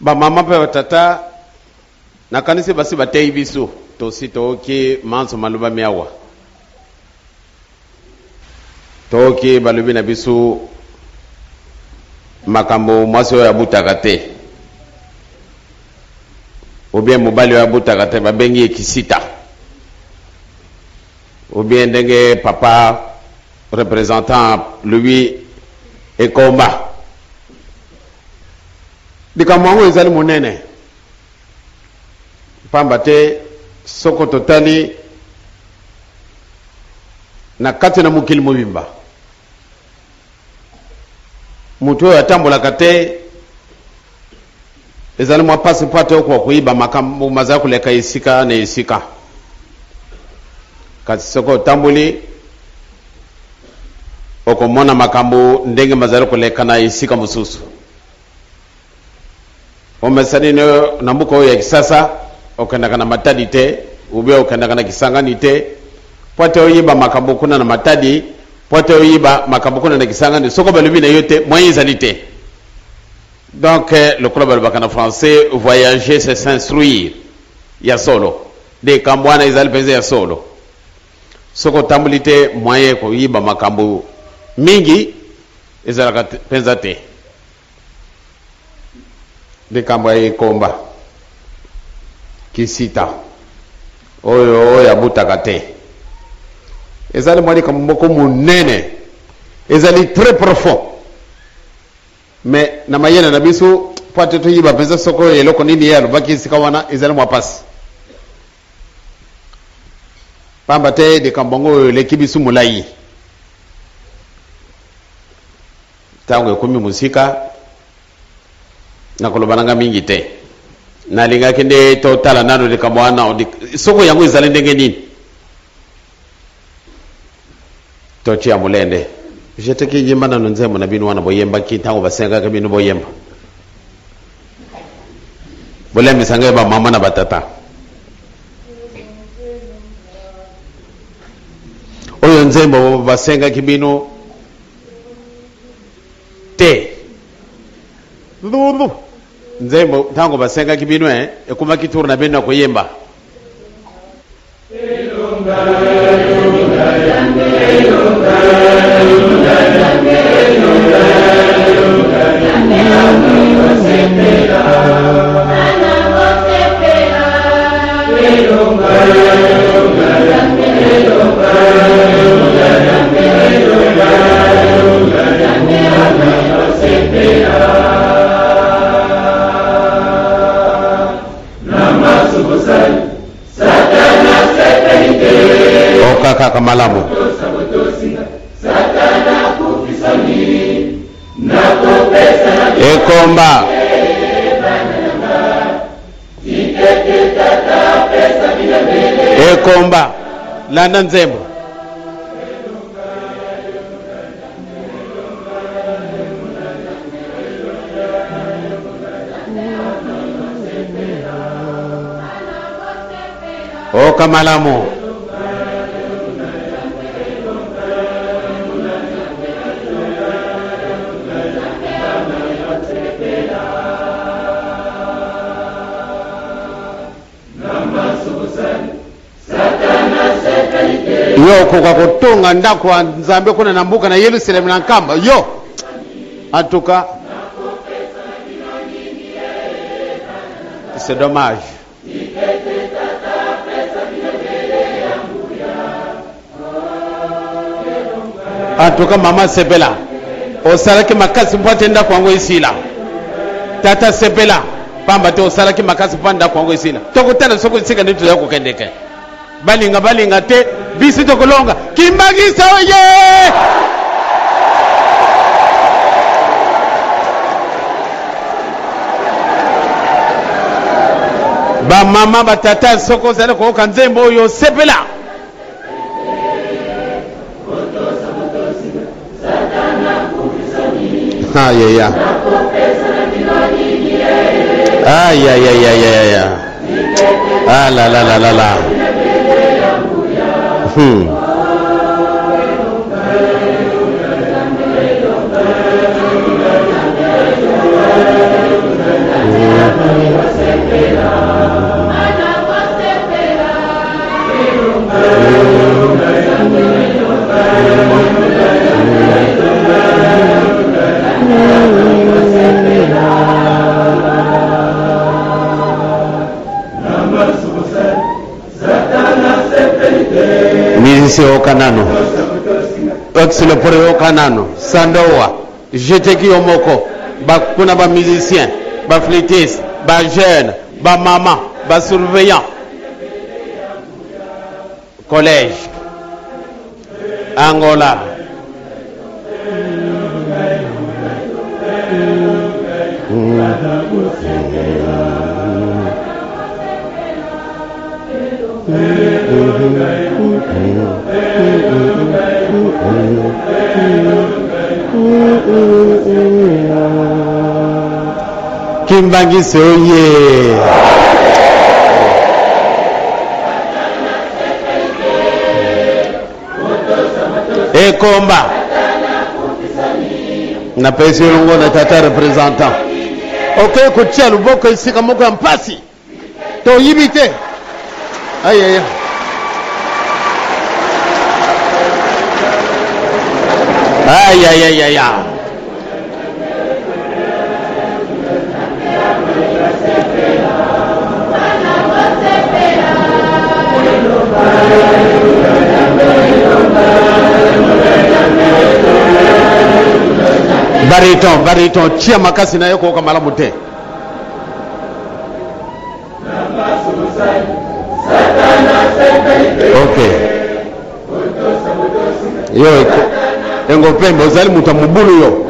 Ba mama mpe ba tata, nakanisi basi bateyi biso, tosi tooki manso malobami awa. Tooki balobi na biso makambo mwasi oyo abutaka te ou bien mobali oyo abutaka te, babengi ye kisita, ou bien ndenge papa representant Louis Ekomba. Likambo yango ezali monene, mpamba te soko totali na kati na mokili mobimba, moto oyo atambolaka te ezali mwa mpasi mpo ate okoka koyiba makambo mazali koleka esika na esika. Kasi soki otamboli, okomona makambo ndenge mazali koleka na esika mosusu. Omesani na mboka oyo ya Kisasa, okendaka na Matadi te, ou bien okendaka na Kisangani te, mpo ete oyeba makambo kuna na Matadi, mpo ete oyeba makambo kuna na Kisangani, soko balobi na yo te, moyen ezali te. Donc, lokola balobaka na français, voyager c'est s'instruire. Ya solo. Likambo wana ezali mpenza ya solo. Soki otamboli te, moyen koyiba makambo mingi ezalaka mpenza te. Likambo ya ekomba kisita oyo oyo abutaka te ezali mwa likambo moko monene, ezali très profond, mais na mayele na biso mpo ate toyiba mpenza soko eloko nini ye alobaki esika wana ezali mwa mpasi, pamba te likambo yango oyo eleki biso molai. Ntango ekomi mosika, nakoloba na ngai mingi te. Nalingaki nde totala nano likambo wana, soko yango ezali ndenge nini. Totia molende. Jeteki yemba nano nzembo na bino wana boyembaki ntango basengaki bino boyemba. Bolembisa ngai bamama na batata. Oyo nzembo basengaki bino te. Nzembo ntango basengaki bino eh, ekomaki tour na bino ya koyemba. Okakaka malamu. Ekomba. Ekomba. Landa nzembo. Oka malamu. Yo okoka kotonga ndako ya Nzambe kuna na mboka na Yelusaleme na nkamba yo en tout cas c'est dommage. En tout cas mama sepela, osalaki makasi mpo ate ndako yango esila. Tata sepela, pamba te osalaki makasi mpo ndako yango esila. Tokotala soki esika nde toza kokendeke. Balinga balinga te, biso tokolonga. Kimbangisa oye! Bamama, batata, soki ozali koyoka nzembo oyo, sepela. Aïe, aïe, aïe, aïe, aïe, aïe. Ah là là là là là. Musicien yoka nano, exlopore yoka nano, sandowa jeteki yo moko, kuna ba musicien, ba flûtiste, ba jeune, ba mama, ba surveillant, collège Angola. Kimbangisi oye. Ekomba. Napesi elongo na tata représentant. Okoki kotia loboko esika moko ya mpasi. Toyibi te. Ayaya. Ayayayaya. Bariton, bariton, tia makasi na yo koyoka malamu te. Ok. Yo engo pembe ozali moto ya mobulu yo.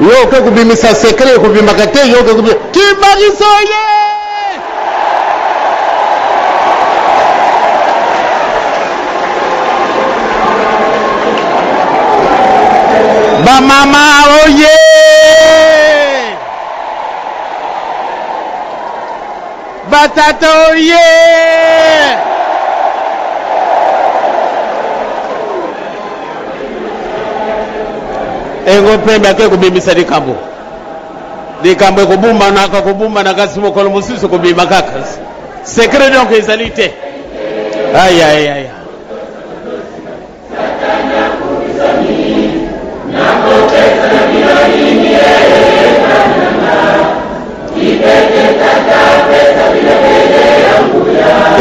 Yo oke kobimisa secret ekobimaka te yo oke kobimisa kimbangisa ye. Bamama oye! Batata oye! Engo pembe ake kobimisa likambo. Likambo ekobumbanaka kobumbana kasi mokolo mosusu ekobima kaka. Secret donc ezali te. Aïe aïe aïe.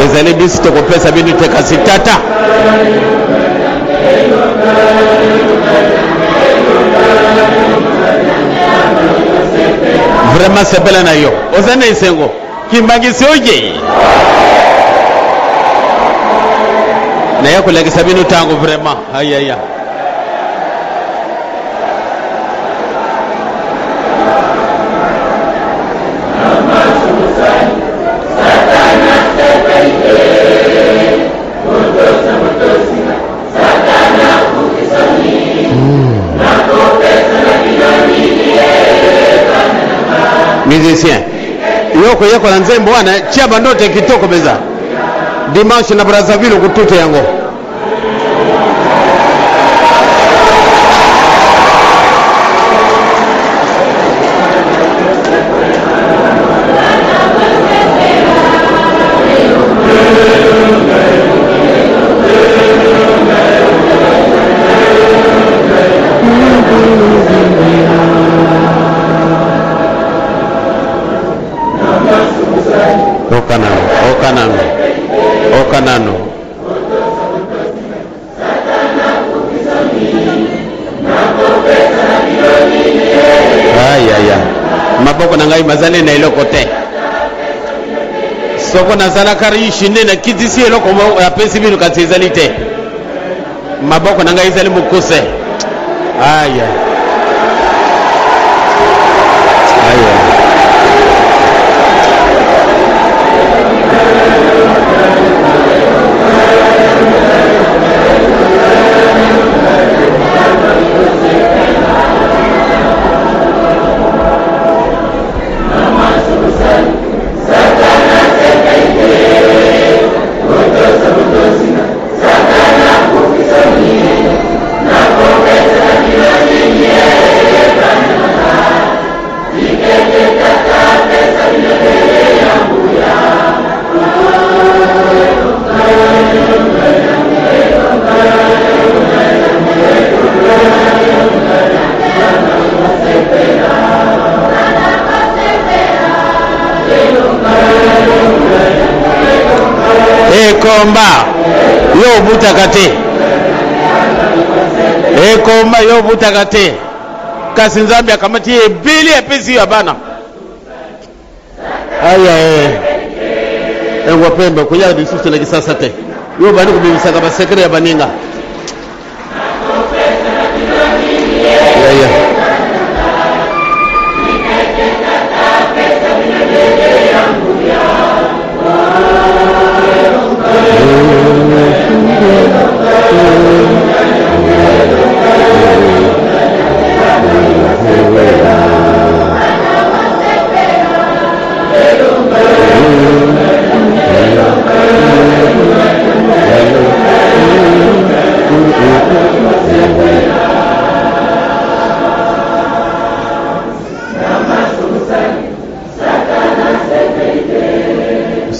Ezali biso tokopesa bino te kasi tata. Vraiment sepela na yo, oza na esengo kimbangisi oye naya kolakisa bino ntango vraiment ayaya. Musicien yo koyekola nzembo wana tia bandote kitoko mpenza dimanche na Brazzaville okutute yango. Okanano, okanano, okanano. Ayaya, maboko na ngai mazali na eloko te. Soko nazalaka riche nde nakitisi eloko apesi bino, kasi ezali te. Maboko na ngai ezali mokuse. Aya. Aya. Ekomba yo obutaka te. Ekomba yo obutaka te. Kasi Nzambe akamati ye ebele apesi yo ya bana. Aya eh. Engwa pembe koya lisusu na kisasa te. Yo obandi kobimisaka ba secret ya baninga. Yaya.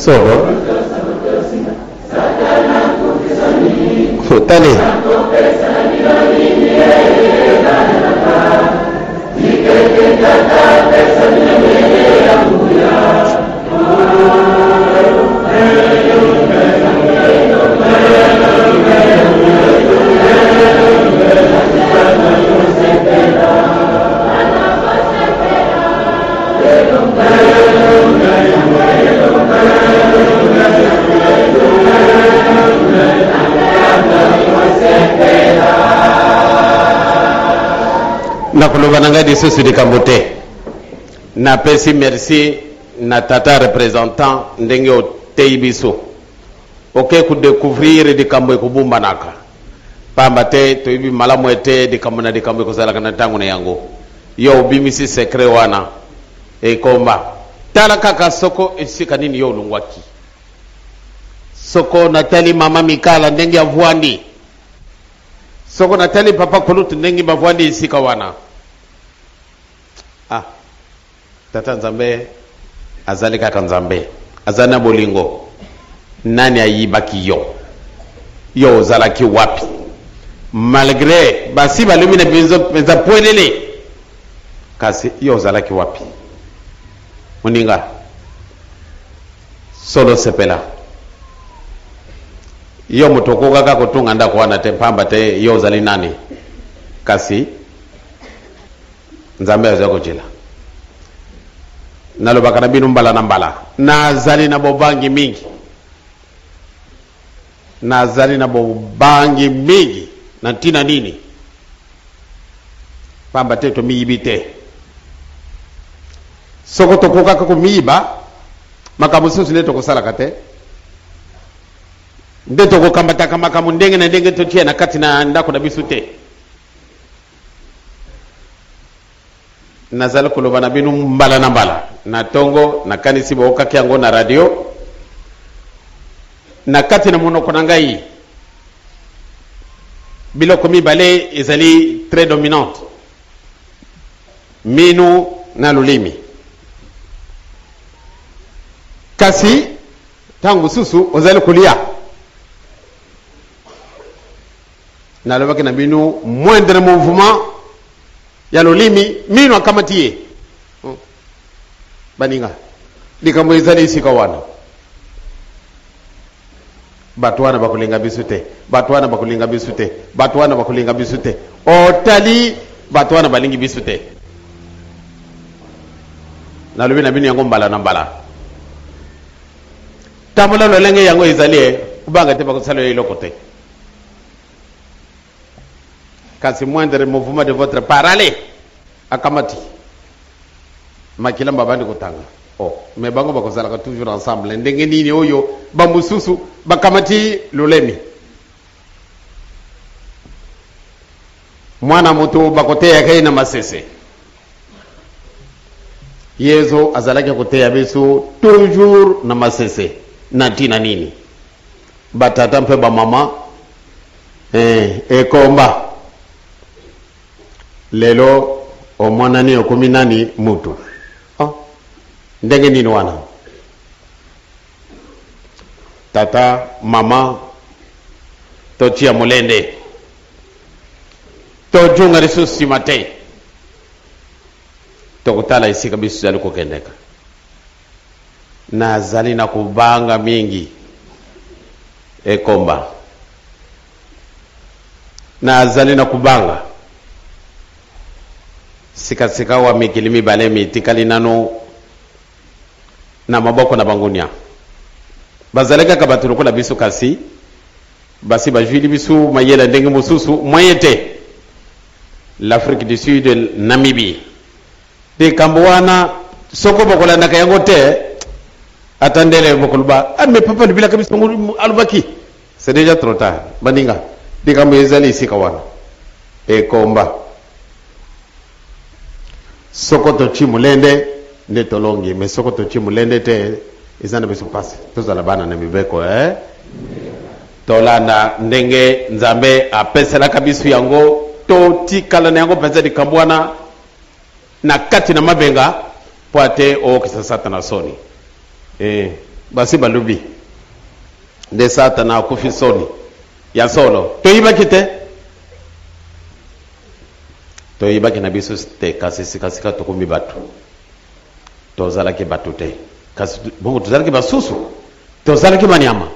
Solo. Otali. Nakoloba na ngai lisusu likambo te. Napesi merci na tata representant ndenge oteyi biso. Oke ko decouvrir likambo ekobombanaka. Pamba te toyebi malamu ete likambo na likambo ekozalaka na ntango na yango. Yo obimisi secret wana. Ekomba. Tala kaka soko esika nini yo olongwaki. Soko natali mama Mikala ndenge avwandi. Soko natali papa Kulutu ndenge bavwandi esika wana. Ah, Tata Nzambe azali kaka Nzambe, azali na bolingo. Nani ayibaki yo? Yo ozalaki wapi? Malgre basi balobi na biso mpenza pwelele, kasi yo ozalaki wapi? Moninga, solo sepela. Yo moto okokaka kotonga ndako wana te, mpamba te yo ozali nani? Kasi Nzambe azali kojela. Nalobaka na bino mbala na mbala, nazali na bobangi mingi, nazali na bobangi mingi na ntina nini? Pamba te tomiyibi te. Soko tokokaka komiyiba, makambo mosusu nde tokosalaka te, nde tokokambataka makambo ndenge na ndenge totia na kati na ndako na biso te. Nazali koloba na bino mbala na mbala na tongo, nakanisi bookaki yango na radio. Na kati na monoko na ngai, biloko mibale ezali très dominante, minu na lolimi. Kasi ntango mosusu ozali kolia Nalobaki na bino moindre mouvement ya lolimi mino akamati ye. Hmm. Baninga, likambo ezali esika wana. Bato wana bakolinga biso te, bato wana bakolinga biso te, bato wana bakolinga biso te. Otali bato wana balingi biso te. Nalobi na bino yango mbala na mbala. Tambola lolenge yango ezali, eh, obanga te, bakosala yo eloko te. Kasi moindre mouvement de votre part, allez, akamati makila babandi kotanga. Oh, mais bango bakozalaka toujours ensemble. Ndenge nini oyo bamosusu bakamati lolemi? Mwana moto bakoteyaka ye na masese. Yezu azalaki koteya biso toujours na masese. Na ntina nini? Batata mpe bamama eh, ekomba lelo omonani okomi nani mutu oh, ndenge nini wana tata mama totia molende tojunga lisusu nsima te tokotala esika biso tozali kokendeka Nazali na kobanga mingi. Ekomba. Nazali na kobanga. Sikasikawa mikili mibale mitikali nanu na maboko na bangunia. Bazali kaka bato lokola biso kasi basi bajuili biso mayele ndenge mosusu moyen te. L'Afrique du Sud, Namibie. Likambo wana soko bokolandaka yango te ata ndele bokoloba ah mais papa alobelaka biso yango alobaki c'est déjà trop tard baninga likambo ezali esika wana ekomba soko tochi molende nde tolongi mais soko tochi molende te eza na biso mpasi tozala bana na mibeko eh? Tolanda ndenge Nzambe apeselaka biso yango, totikala na yango mpenza likambo wana na kati na mabenga mpo ate ookisa Satana soni. Ee, basi balobi nde Satana akufi soni. Ya solo, toyibaki te, toyibaki na biso te, kasi sikasika tokomi bato. Tozalaki bato te, kasi bongo tozalaki basusu, tozalaki banyama.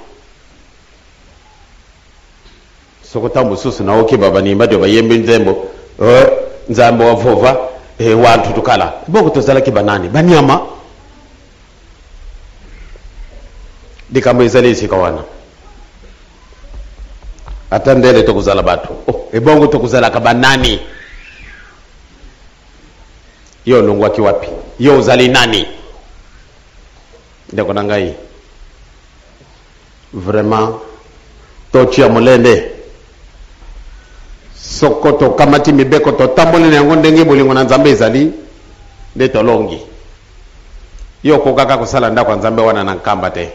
Soko ntango mosusu naoki babanimba dio bayembi nzembo eh, nzambe wa vova eh, wa ntutukala bongo tozalaki banani banyama likambo ezali esika wana ata ndele tokozala bato oh, ebongo tokozalaka banani yo olongwaki wapi yo ozali nani ndeko na ngai Vraiment totia molende soko tokamati mibeko totamboli na yango ndenge bolingo na Nzambe ezali nde tolongi. Yo okokaka kosala ndako ya Nzambe wana na Nkamba te.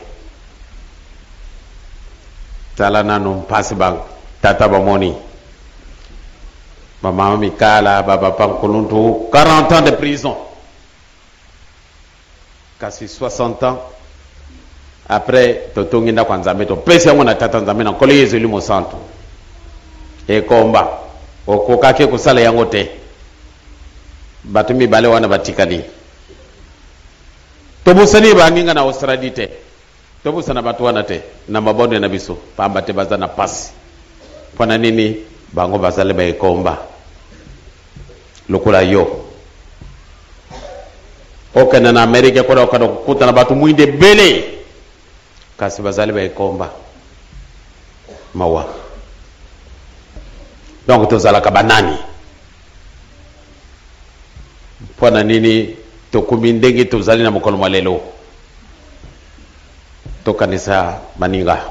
Tala nanu mpasi ba tata bamoni ba mama Mikala ba papa Nkuluntu 40 ans de prison. Kasi 60 ans après totongi ndako ya Nzambe topesi yango na Tata Nzambe na Nkolo Yezu Elimo Santu. Ekomba okokaki kosala yango te. Bato mibale wana batikali. Tobosani baninga na Australie te. Tobosana bato wana te na mabonde na biso, pamba te baza na pasi. Mpo na nini? Bango bazali ba ekomba lokola yo. Okende na Amerika kuna okende kokutana bato mwinda ebele, kasi bazali ba ekomba. Mawa. Donc tozalaka banani? Mpo na nini tokomi ndenge tozali na mokolo mwa lelo? Tokanisa baninga.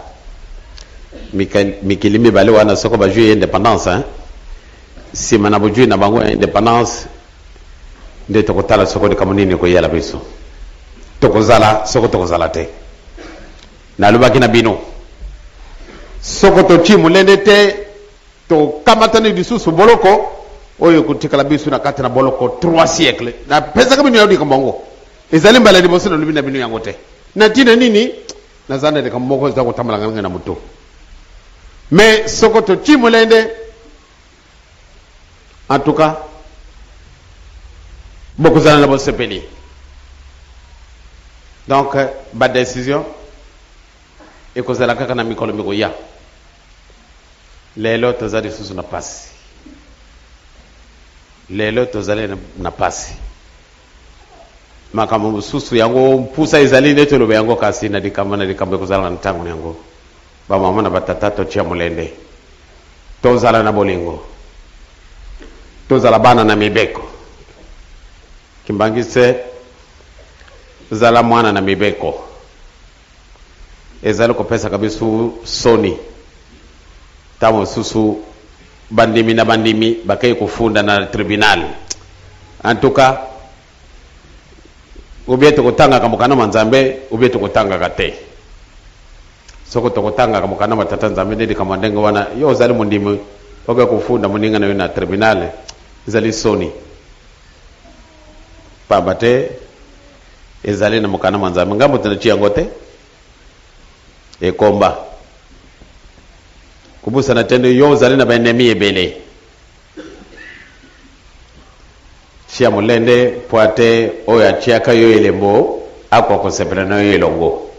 Mikili mibale wana soko bajui independance hein? Sima na bojui na bango ya independance nde tokotala soko likambo nini ekoyela biso. Tokozala soko tokozala te. Nalobaki na bino soko totii molende te Tokamatani lisusu boloko oyo ekotikala biso na kati na boloko trois siècles. Napesaka bino yango likambo yango. Ezali mbala ya liboso nalobi na bino yango te. Na ntina nini? Naza na likambo moko eza kotambola ngai na moto. Mais soko totii molende, en tout cas, bokozala na bosepeli. Donc, ba decision ekozala kaka na mikolo mikoya. Lelo toza lisusu na pasi. Lelo tozali na pasi. Makambo mosusu yango mpusa ezali nde toloba yango kasi na likambo na likambo ekozala na ntango na yango. Bamama na batata totia molende. Tozala na bolingo. Tozala bana na mibeko. Kimbangiste zala mwana na mibeko. Ezali kopesaka biso soni ntango mosusu bandimi na bandimi bakei kofunda na tribunal. En tout cas, ou bien tokotangaka mokanda mwa Nzambe ou bien tokotangaka te. Soko tokotangaka mokanda mwa Tata Nzambe nde likambo ya ndenge wana, yo ozali mondimi oke kofunda moninga na yo na tribunal, ezali soni. Pamba te ezali na mokanda mwa Nzambe. Ngai moto natii yango te. Ekomba. Kobosana te nde yo ozali na baennemi ebele. Tia molende mpo ate oyo atiaka yo elembo akoka kosepela na yo elongo.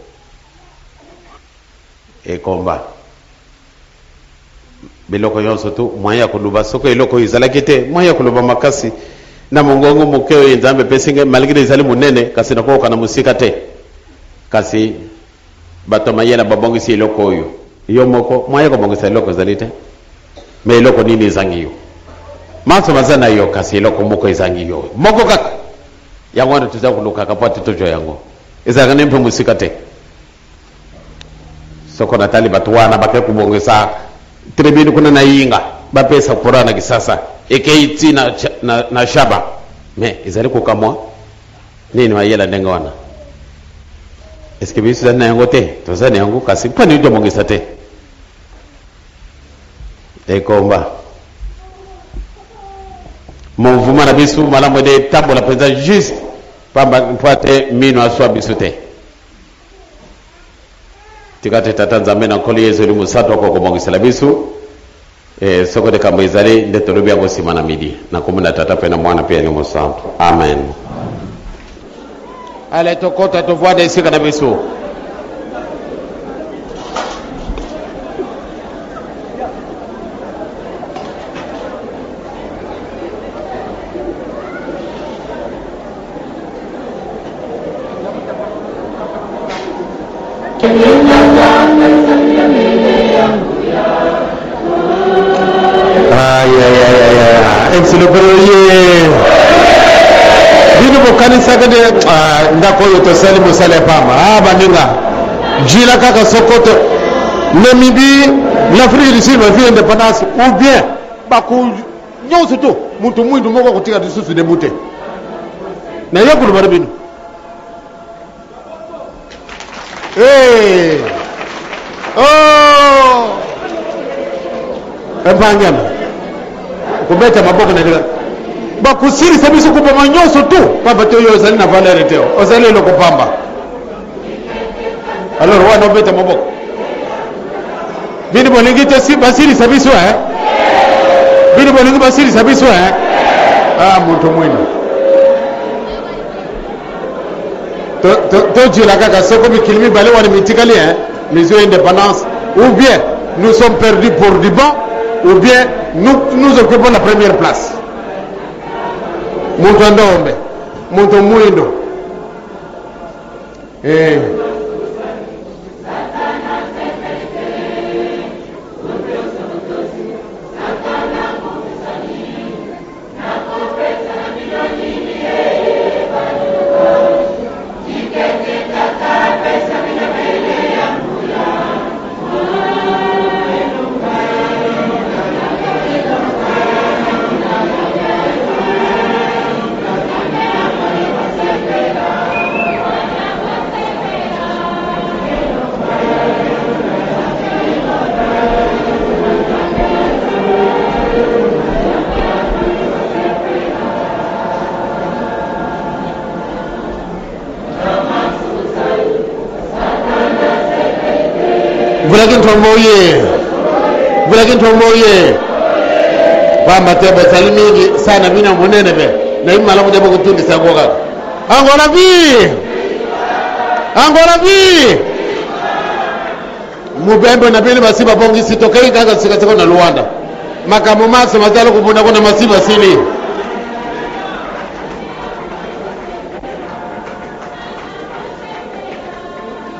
Ekomba. Biloko nyonso tu moyen ya koloba soki eloko oyo ezalaki te moyen ya koloba makasi na mongongo moke oyo Nzambe epesi ngai malgre ezali monene kasi nakoyoka na mosika te kasi bato ya mayele babongisi eloko oyo yo moko moyen ya kobongisa eloko ezali te me eloko nini ezangi yo manso baza na yo kasi eloko moko ezangi yo moko kaka yango wana toza kolukaka mpo ate tozwa yango ezalaka nde mpe mosika te Soko natali bato wana bake kobongisa tribune kuna na Yinga, bapesa courant na Kisasa ekei ti na, na, na Shaba. Mais ezali kokamwa nini mayela ndenge wana? Est-ce que biso tozali na yango te? Tozali na yango, kasi mpo nini tobongisa te? Ekomba mouvement na biso malamu ede etambola mpenza juste pamba mpo ate mino aswa biso te. Tika te Tata Nzambe na Nkolo Yezu Elimo Santu akoka kobongisela biso e, soko likambo ezali nde tolobi yango nsima na midi. Na nkombo na Tata mpe na Mwana mpe Elimo Santu. Amen. Ale tokota tovwanda esika na biso. Ye bino bokanisaka nde ah, ndako oyo tosali mosala ya pamba ah, baninga jila kaka sokoto Namibie l'Afrique du Sud bazwi indépendance ou bien bako nyonso to moto mwindu moko akotika lisusu debu te naye koloba na bino Hey! Oh! Epangana kobeta maboko na lika bakosilisa biso koboma nyonso tu pamba te oyo ozali na valeur te ozali eloko pamba alors wana obeta maboko bino bolingi te si basilisa biso eh? bino bolingi basilisa biso eh? ah moto mwino tojela kaka soko mikili mibale wana mitikali eh? mizwi indépendance ou bien nous sommes perdus pour du bon ou bien nous, nous occupons la première place moto ya ndombe moto mwindo Eh. Vulaki ntombo ye vulaki ntombo ye pamba te bozali mingi sana bino monene be nayebi malamu te bokotundisa yango kaka angola vi angola vi mobembo na bino basi babongisi tokei kaka sikasiko na luanda makambo maso mazali kobunda kuna masi basili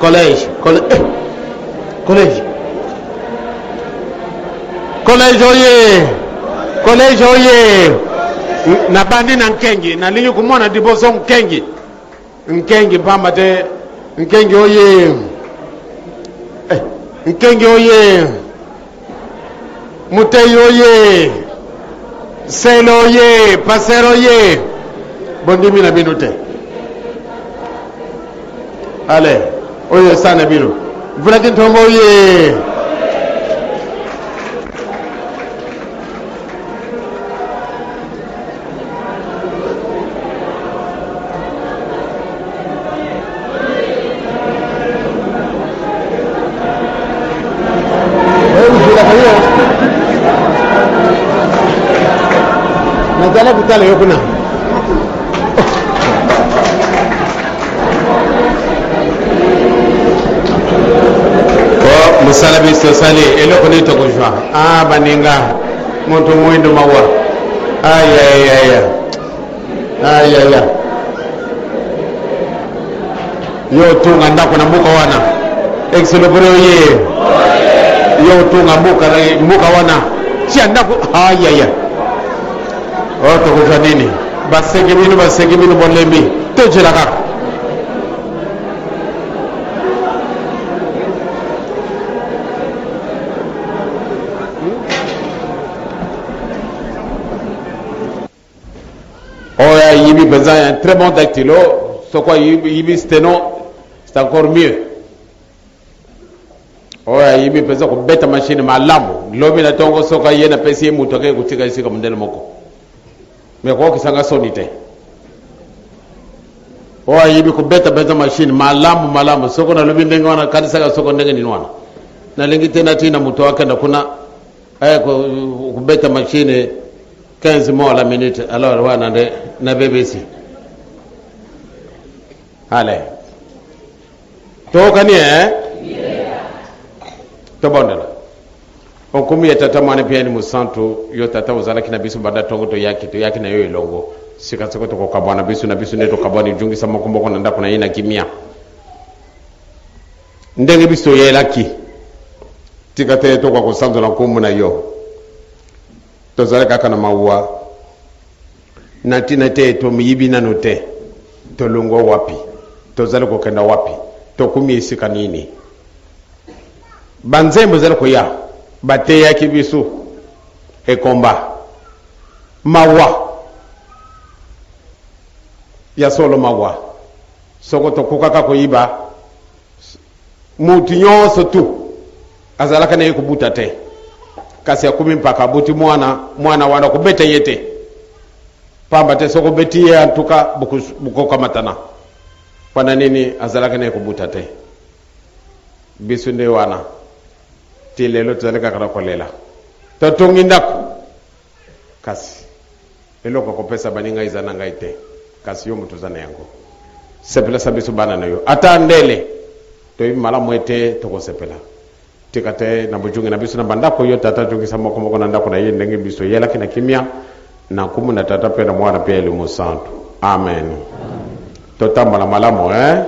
collège collège eh, collège collège oye collège oye nabandi na nkengi nalingi komona liboso nkengi nkengi mpamba te nkengi oye eh, nkengi oye moteyi oye sele oye pasere oye bondimi na bino te ale oyo esa na bino mvulaki ntongo oye nazala kotala yo kuna mosala. Mosala biso tosali eloko nini tokozwa? Ah baninga, moto moindo mawa. Ayayaya, ayaya, yo otunga ndako na mboka wana exelobore oye, yo otunga mboka mboka wana tia ndako ayaya, oyo tokozwa nini? Baseki bino, baseki bino, bolembi, tojela kaka. Oyo ayibi mpenza un très bon dactylo, soko ayibi steno, c'est encore mieux. Oyo ayibi mpenza kobeta machine malamu, lobi na ntongo soki aye napesi ye moto akei kotika esika mondele moko, me kokokisanga soni te. Oyo ayebi kobeta mpenza machine malamu malamu, soko nalobi ndenge wana, kanisaka soko ndenge nini wana. Nalingi te natina moto akenda kuna aya kobeta machine 15 mots la minute, alors wana nde nabebisi. Ale tokani eh? Tobondela. Okumu ya Tata, Mwana mpe Elimo Santu, yo Tata ozalaki na biso banda ntongo toyaki, toyaki na yo elongo. Sika soko tokokabwana biso na biso nde tokabwani, jungisa moko moko na ndako na ye na kimia. Ndenge biso toyelaki, tika te tokoka kosanzola nkombo na yo. Tozali kaka na mawa na ntina te tomiyibi nano te, tolongwa wapi, tozali kokenda wapi, tokomi esika nini. Banzembo ezali koya, bateyaki biso ekomba mawa ya solo, mawa soko tokokaka koyiba mutu nyonso tu azalaka na ye kobuta te, kasi akomi mpaka abuti mwana, mwana wana kobeta ye te, pamba te soko obeti ye antuka bokokamatana. Mpona nini azalaka na ye kobuta te? Biso nde wana ti lelo tozali kaka na kolela. Totongi ndako, kasi eloko ya kopesa baninga eza na ngai te, kasi yo moto oza na yango. Sepelisa biso bana na yo ata ndele toyebi malamu ete tokosepela. Tika te na bojungi na biso na bandako yo Tata, jungisa moko moko na ndako na ye ndenge biso eyelaki na kimia, na nkumu na Tata mpe na Mwana mpe Elimo Santu. Amen. Totambola malamu eh?